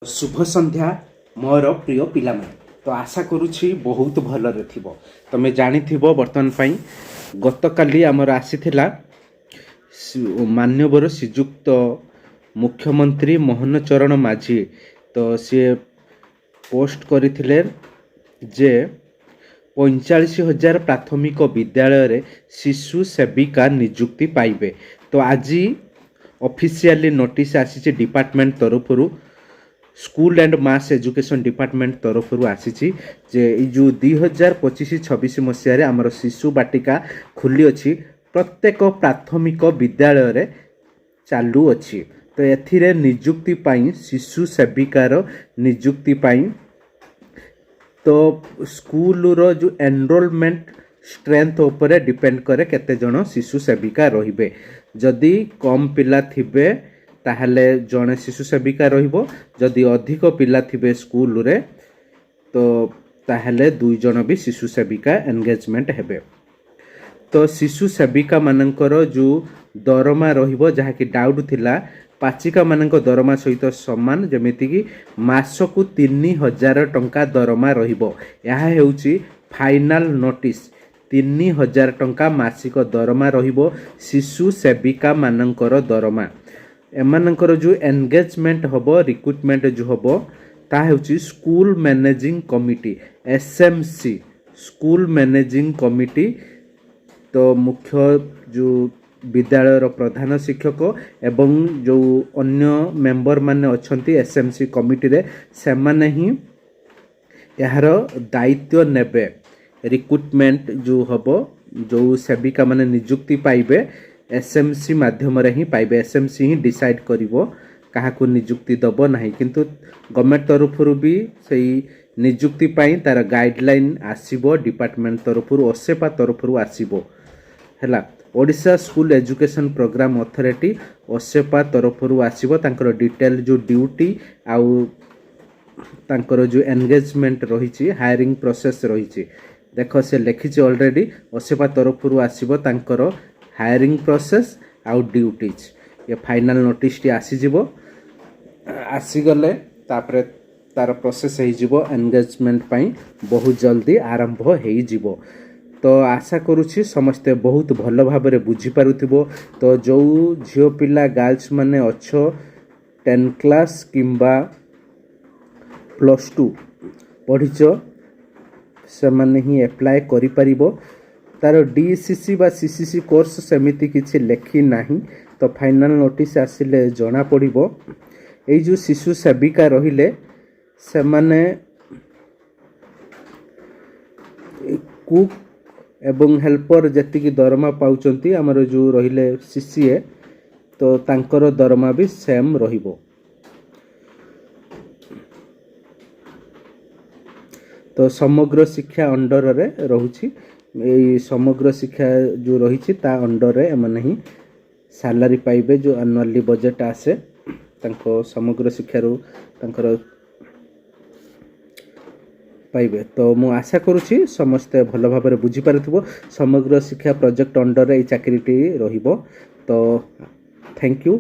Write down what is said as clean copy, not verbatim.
ଶୁଭ ସନ୍ଧ୍ୟା ମୋର ପ୍ରିୟ ପିଲାମାନେ। ତ ଆଶା କରୁଛି ବହୁତ ଭଲରେ ଥିବ। ତମେ ଜାଣିଥିବ, ବର୍ତ୍ତମାନ ପାଇଁ ଗତକାଲି ଆମର ଆସିଥିଲା ମାନ୍ୟବର ଶ୍ରୀଯୁକ୍ତ ମୁଖ୍ୟମନ୍ତ୍ରୀ ମୋହନ ଚରଣ ମାଝୀ। ତ ସିଏ ପୋଷ୍ଟ କରିଥିଲେ ଯେ 45,000 ପ୍ରାଥମିକ ବିଦ୍ୟାଳୟରେ ଶିଶୁ ସେବିକା ନିଯୁକ୍ତି ପାଇବେ। ତ ଆଜି ଅଫିସିଆଲି ନୋଟିସ୍ ଆସିଛି ଡିପାର୍ଟମେଣ୍ଟ ତରଫରୁ, School and Mass Education Department ତରଫରୁ ଆସିଛି ଯେ ଏଇ ଯେଉଁ 2025-26 ମସିହାରେ ଆମର ଶିଶୁ ବାଟିକା ଖୋଲିଅଛି, ପ୍ରତ୍ୟେକ ପ୍ରାଥମିକ ବିଦ୍ୟାଳୟରେ ଚାଲୁଅଛି। ତ ଏଥିରେ ନିଯୁକ୍ତି ପାଇଁ, ଶିଶୁ ସେବିକାର ନିଯୁକ୍ତି ପାଇଁ ତ ସ୍କୁଲର ଯେଉଁ ଏନରୋଲମେଣ୍ଟ ଷ୍ଟ୍ରେନ୍ଥ ଉପରେ ଡିପେଣ୍ଡ କରେ କେତେ ଜଣ ଶିଶୁ ସେବିକା ରହିବେ। ଯଦି କମ୍ ପିଲା ଥିବେ, ତାହେଲେ ଜଣେ ଶିଶୁ ସେବିକା ରହିବ। ଯଦି ଅଧିକ ପିଲା ଥିବେ ସ୍କୁଲରେ, ତ ତାହେଲେ ଦୁଇ ଜଣ ବି ଶିଶୁ ସେବିକା ଏନଗେଜମେଣ୍ଟ ହେବେ। ତ ଶିଶୁ ସେବିକା ମାନଙ୍କର ଯେଉଁ ଦରମା ରହିବ, ଯାହାକି ଡାଉଟ୍ ଥିଲା, ପାଚିକାମାନଙ୍କ ଦରମା ସହିତ ସମାନ, ଯେମିତିକି ମାସକୁ 3,000 ଟଙ୍କା ଦରମା ରହିବ। ଏହା ହେଉଛି ଫାଇନାଲ ନୋଟିସ୍। 3,000 ଟଙ୍କା ମାସିକ ଦରମା ରହିବ ଶିଶୁ ସେବିକା ମାନଙ୍କର ଦରମା। ଏମାନଙ୍କର ଯେଉଁ ଏନଗେଜମେଣ୍ଟ ହେବ, ରିକ୍ରୁଟମେଣ୍ଟ ଯେଉଁ ହେବ, ତାହା ହେଉଛି School Managing Committee, SMC, School Managing Committee। ତ ମୁଖ୍ୟ ଯେଉଁ ବିଦ୍ୟାଳୟର ପ୍ରଧାନ ଶିକ୍ଷକ ଏବଂ ଯେଉଁ ଅନ୍ୟ ମେମ୍ବର ମାନେ ଅଛନ୍ତି ଏସ୍ ଏମ୍ ସି କମିଟିରେ, ସେମାନେ ହିଁ ଏହାର ଦାୟିତ୍ୱ ନେବେ। ରିକ୍ରୁଟମେଣ୍ଟ ଯେଉଁ ହେବ, ଯେଉଁ ସେବିକା ମାନେ ନିଯୁକ୍ତି ପାଇବେ, ଏସ୍ ଏମ୍ ସି ମାଧ୍ୟମରେ ହିଁ ପାଇବେ। ଏସ୍ ଏମ୍ ସି ହିଁ ଡିସାଇଡ଼୍ କରିବ କାହାକୁ ନିଯୁକ୍ତି ଦେବ ନାହିଁ। କିନ୍ତୁ ଗଭର୍ଣ୍ଣମେଣ୍ଟ ତରଫରୁ ବି ସେଇ ନିଯୁକ୍ତି ପାଇଁ ତାର ଗାଇଡ଼ଲାଇନ୍ ଆସିବ, ଡିପାର୍ଟମେଣ୍ଟ ତରଫରୁ, ଓସେପା ତରଫରୁ ଆସିବ। ହେଲା, Odisha school education programme authority, OSEPA ତରଫରୁ ଆସିବ ତାଙ୍କର ଡିଟେଲ୍, ଯେଉଁ ଡ୍ୟୁଟି ଆଉ ତାଙ୍କର ଯେଉଁ ଏନଗେଜମେଣ୍ଟ ରହିଛି, ହାୟରିଂ ପ୍ରୋସେସ୍ ରହିଛି। ଦେଖ, ସେ ଲେଖିଛି ଅଲରେଡ଼ି, ଓସେପା ତରଫରୁ ଆସିବ ତାଙ୍କର ହାୟରିଂ ପ୍ରୋସେସ୍ ଆଉ ଡ୍ୟୁଟିଜ୍। ଏ ଫାଇନାଲ୍ ନୋଟିସ୍ଟି ଆସିଯିବ। ଆସିଗଲେ ତାପରେ ତାର ପ୍ରୋସେସ୍ ହେଇଯିବ, ଏନଗେଜମେଣ୍ଟ ପାଇଁ ବହୁତ ଜଲ୍ଦି ଆରମ୍ଭ ହେଇଯିବ। ତ ଆଶା କରୁଛି ସମସ୍ତେ ବହୁତ ଭଲ ଭାବରେ ବୁଝିପାରୁଥିବ। ତ ଯେଉଁ ଝିଅ ପିଲା, ଗାର୍ଲସ ମାନେ ଅଛ, 10 କ୍ଲାସ୍ କିମ୍ବା +2 ପଢ଼ିଛ, ସେମାନେ ହିଁ ଆପ୍ଲାଏ କରିପାରିବ। ତାର ଡି ସି ସି ବା ସି ସି ସି କୋର୍ସ ସେମିତି କିଛି ଲେଖି ନାହିଁ। ତ ଫାଇନାଲ୍ ନୋଟିସ୍ ଆସିଲେ ଜଣାପଡ଼ିବ। ଏଇ ଯେଉଁ ଶିଶୁ ସେବିକା ରହିଲେ, ସେମାନେ କୁକ୍ ଏବଂ ହେଲ୍ପର ଯେତିକି ଦରମା ପାଉଛନ୍ତି, ଆମର ଯେଉଁ ରହିଲେ ସି ସି ଏ, ତ ତାଙ୍କର ଦରମା ବି ସେମ୍ ରହିବ। ତ ସମଗ୍ର ଶିକ୍ଷା ଅଣ୍ଡରରେ ରହୁଛି। ଏଇ ସମଗ୍ର ଶିକ୍ଷା ଯେଉଁ ରହିଛି, ତା ଅଣ୍ଡରରେ ଏମାନେ ହିଁ ସାଲାରୀ ପାଇବେ। ଯେଉଁ ଆନୁଆଲି ବଜେଟ୍ ଆସେ, ତାଙ୍କ ସମଗ୍ର ଶିକ୍ଷାରୁ ତାଙ୍କର ପାଇବେ। ତ ମୁଁ ଆଶା କରୁଛି ସମସ୍ତେ ଭଲ ଭାବରେ ବୁଝିପାରୁଥିବ। ସମଗ୍ର ଶିକ୍ଷା ପ୍ରୋଜେକ୍ଟ ଅଣ୍ଡରରେ ଏଇ ଚାକିରିଟି ରହିବ। ତ thank you.